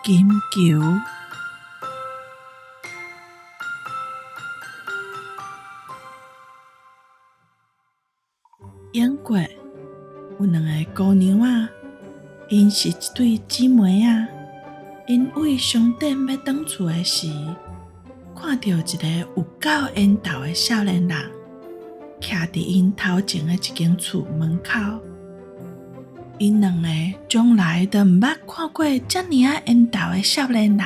金球。英國有兩个姑娘仔，𪜶是一對姊妹仔。𪜶為商店欲轉厝的時，看著一个有夠緣投的少年人，徛佇𪜶頭前的一間厝門口。𪜶兩个從來都毋捌看過遮爾仔緣投的少年人。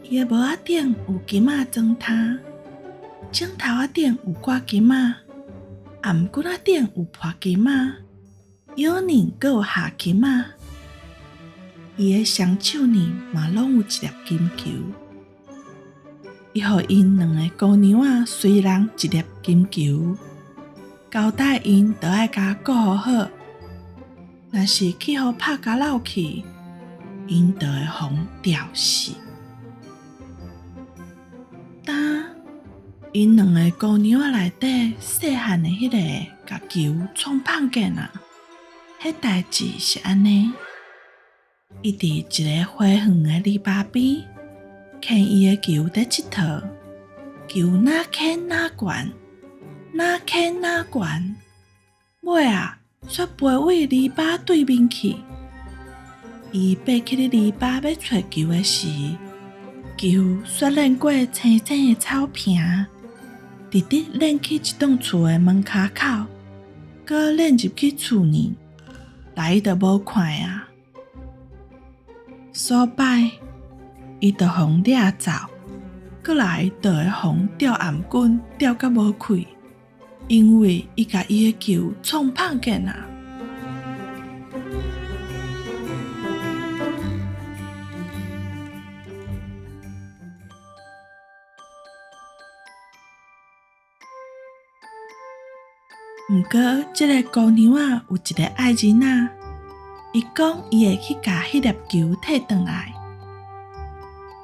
伊的帽仔頂有金仔裝窗，枕頭仔頂有掛金仔，頷頸仔頂有破金仔，腰呢閣有下金仔。伊的雙手呢嘛攏有一粒金球。伊予𪜶兩个姑娘仔隨人一粒金球，交代𪜶著愛共顧好，若是去予拍共落去，𪜶就會予吊死。當𪜶兩个姑娘仔內底細漢的彼个，共球創碰見啊！彼代誌是按呢，伊佇一个花園的籬笆邊，牽伊的球佇𨑨迌，球若牽若懸，若牽若懸，尾仔煞飛位籬笆對面去。伊爬起咧籬笆欲揣球的時，球煞輾過青青的草坪，直直輾去一棟厝的門跤口，閣輾入去厝內，來伊就無看啊。所擺，伊就予掠走，閣來就會予吊頷頸吊甲無氣，因為伊共伊的球創碰見啊。毋過，這个姑娘仔有一个愛人仔，伊講伊會去共彼粒球提轉來。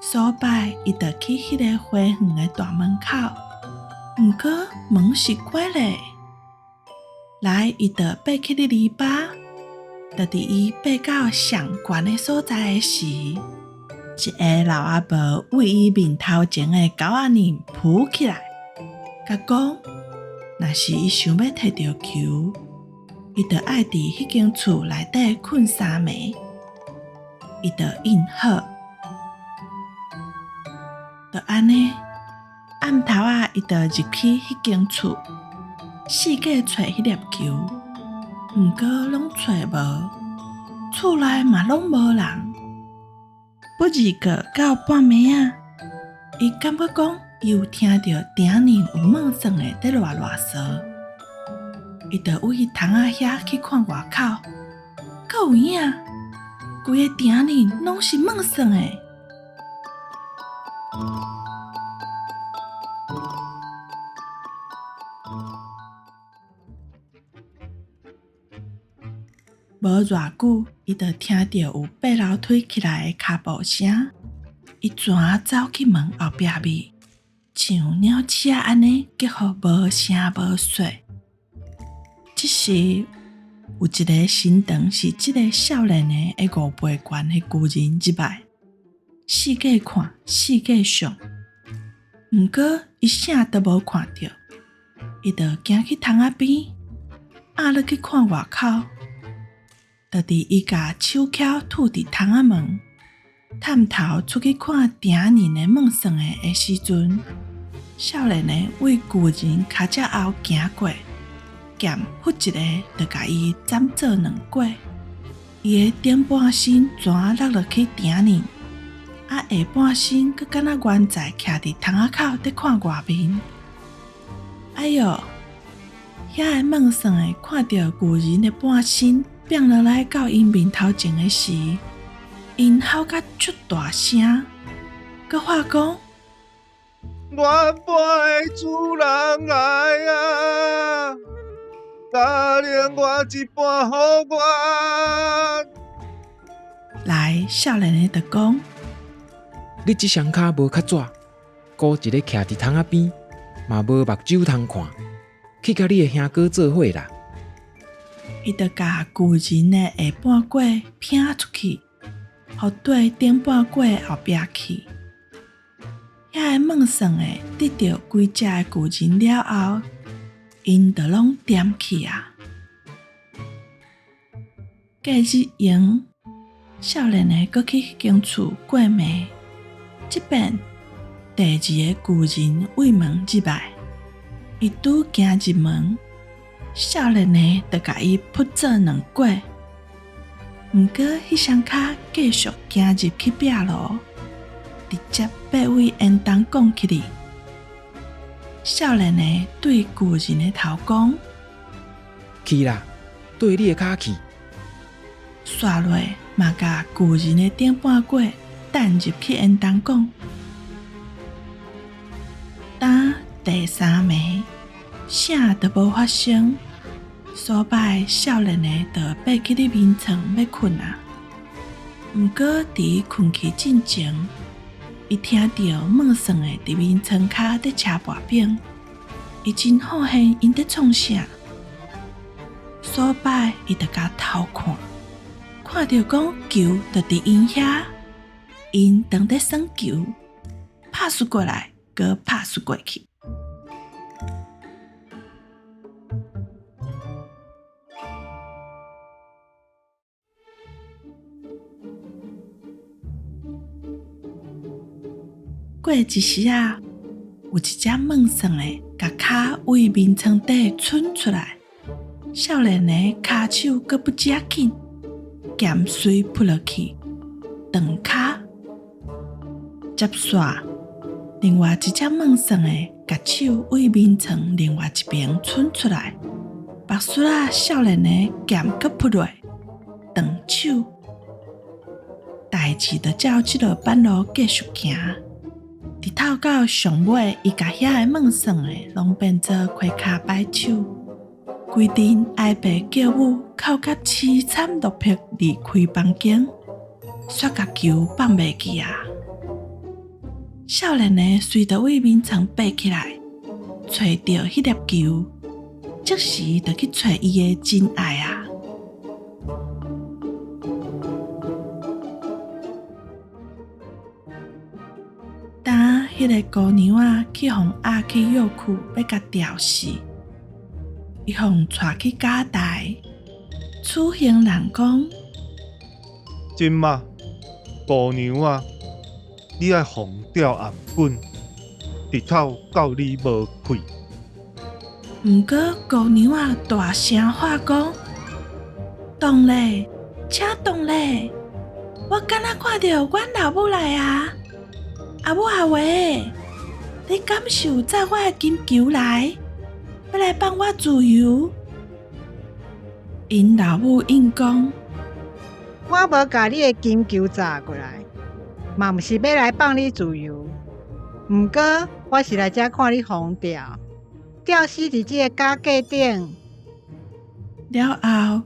所擺，伊就去彼个花園的大門口，毋過門是關咧。來，伊就爬起咧籬笆，就佇伊爬到上懸的所在的時，一个老阿婆為伊面頭前的狗仔呢浮起來，共講。若是伊想欲提著球，伊就愛佇彼間厝內底睏三暝。伊就應好，就按呢，暗頭仔伊就入去彼間厝，四界揣彼粒球，毋過攏揣無，厝內嘛攏無人。不二過到半暝仔，伊感覺講。伊有聽著埕裡有蟒耍的佇賴賴趖，伊就對窗仔遐去看外口，閣有影，規个埕裡攏是蟒耍的。無偌久，伊就聽著有爬樓梯起來的跤步聲，伊怎走去門後壁面，像鳥鼠仔按呢，幾乎無聲無息。這時，有一个身長是這个少年的的五倍懸的巨人入來，四界看，四界上，毋過伊啥都無看著，伊就行去窗仔邊，壓落去看外口。就佇伊共手抾吐佇窗仔門，探頭出去看埕裡的蟒耍的的時陣，少年的對巨人跤脊後行過，劍忽一个就共伊斬做兩截，伊的頂半身全落落去埕裡，啊下半身閣敢若懸在徛佇窗仔口佇看外面。哎喲！遐个蟒耍的看著巨人的半身變落來到𪜶面頭前的時，𪜶吼甲足大聲，閣喊講：原本的主人來啊，共另外一半予我。來，少年的就講：你這雙跤無較紙，孤一个徛佇窗仔邊，嘛無目睭通看。去共你的兄哥做伙啦！伊就共巨人的下半截拚出去，予予綴頂半粿後壁去。遐个謾算的得著規隻的巨人了後，𪜶就攏踮去啊。過日閒，少年的閣去彼間厝過暝。這遍第二个巨人對門入來，伊拄行入門，少年的就共伊噗做兩粿。毋過，彼雙跤繼續行入去壁爐，直接爬對煙囱管去哩。少年的對巨人的頭講：去啦，綴你的跤去。煞落嘛，共巨人的頂半粿擲入去煙囱管。當第三暝，啥都無發生。所擺少年的就爬起咧眠床欲睏啊。毋過佇伊睏去進前，伊聽著謾算的佇眠床跤咧車薄餅，伊真好奇𪜶咧創啥。所擺伊就共偷看，看著講球就佇𪜶遐，𪜶當咧耍球，拍輸過來，閣拍輸過去。過一時仔，有一隻謾算的，共跤對眠床底伸出來。少年的跤手閣不遮緊，劍隨撲落去，斷跤。接煞，另外一隻謾算的，共手對眠床另外一邊伸出來，縛術仔少年的劍閣撲落，斷手。代誌就照這落板路繼續行。直透到上尾，伊共遐个謾算的攏變做開跤擺手，規陣哀爸叫母哭甲淒慘落魄，離開房間，煞共球放袂記啊！少年的隨著對眠床爬起來，揣著彼粒球，即時就去揣伊的真愛啊！當彼个姑娘仔去予押去藥庫欲共吊死，伊予帶去假台。處刑人講：這馬姑娘仔，你愛予吊頷頸，直透到你無氣。毋過姑娘仔大聲喊講：動咧，請動咧！我敢若看著阮老母來啊！阿母阿話，你敢是有紮我的金球來，欲來放我自由？𪜶老母應講：我無共你的金球紮過來，嘛毋是欲來放你自由。毋過我是來遮看你予人吊，吊死佇這个絞架頂。了後，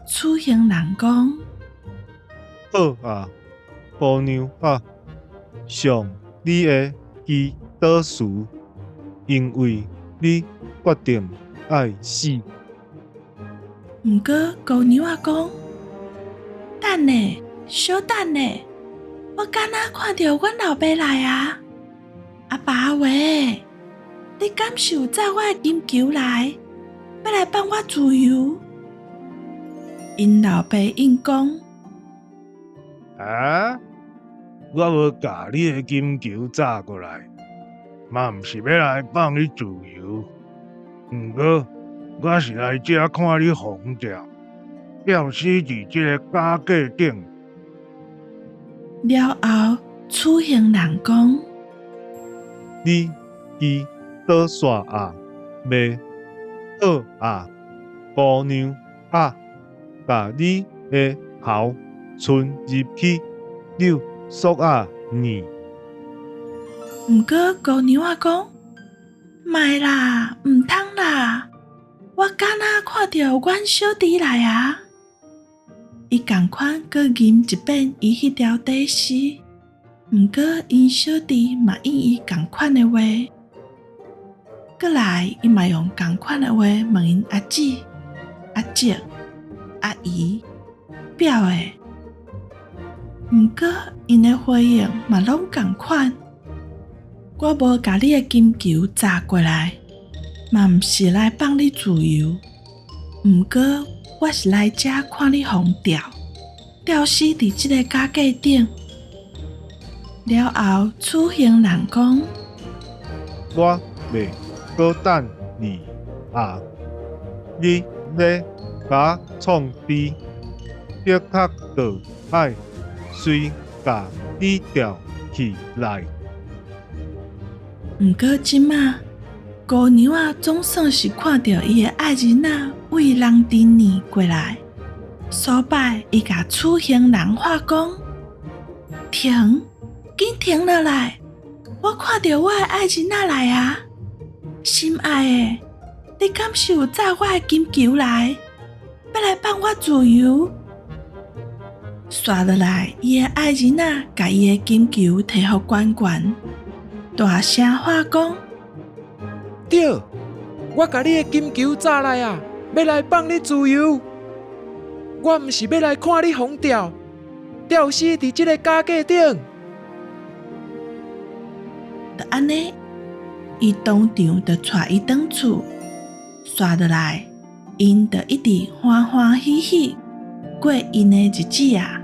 處刑人講：好啊，姑娘仔，上你的祈禱詞，因為你決定愛死。毋過姑娘仔講：等咧，小等咧，我敢若看著阮老爸來啊！阿爸阿話，你敢是有紮我的金球來，欲來放我自由？𪜶老爸應講：啊，我無共你的金球紮過來，嘛毋是欲來放你自由。毋過我是來遮看你予人吊，吊死佇這个絞架頂。了後，處刑人講：你祈禱煞啊未？好啊，姑娘仔，共你的喉伸入去扭索仔耳。毋過姑娘仔講：莫啦，毋通啦！我敢若看著阮小弟來啊！伊仝款閣吟一遍伊彼條短詩，毋過𪜶小弟嘛應伊仝款的話。閣來，伊嘛用仝款的話問𪜶阿姊、阿叔、阿姨、表的。毋過𪜶的回應嘛攏仝款。我無共你的金球紮過來，嘛毋是來放你自由。毋過我是來遮看你予人吊，吊死佇這个絞架頂。了後，處刑人講：我袂閣等你啊！你咧共創治，的確著愛隨共你吊起來。毋過這馬，姑娘仔總算是看著伊的愛人仔對人佇攆過來。所擺，伊共處刑人喊講：停，緊停落來！我看著我的愛人仔來啊！心愛的，你敢是有紮我的金球來，欲來放我自由？煞落來，伊的愛人仔共伊的金球提予懸懸，大聲喊講：對，我共你的金球紮來啊，欲來放你自由。我毋是欲來看你予人吊，吊死佇這个絞架頂。就按呢，伊當場就帶伊轉厝，煞落來，𪜶就一直歡歡喜喜過𪜶的日子啊。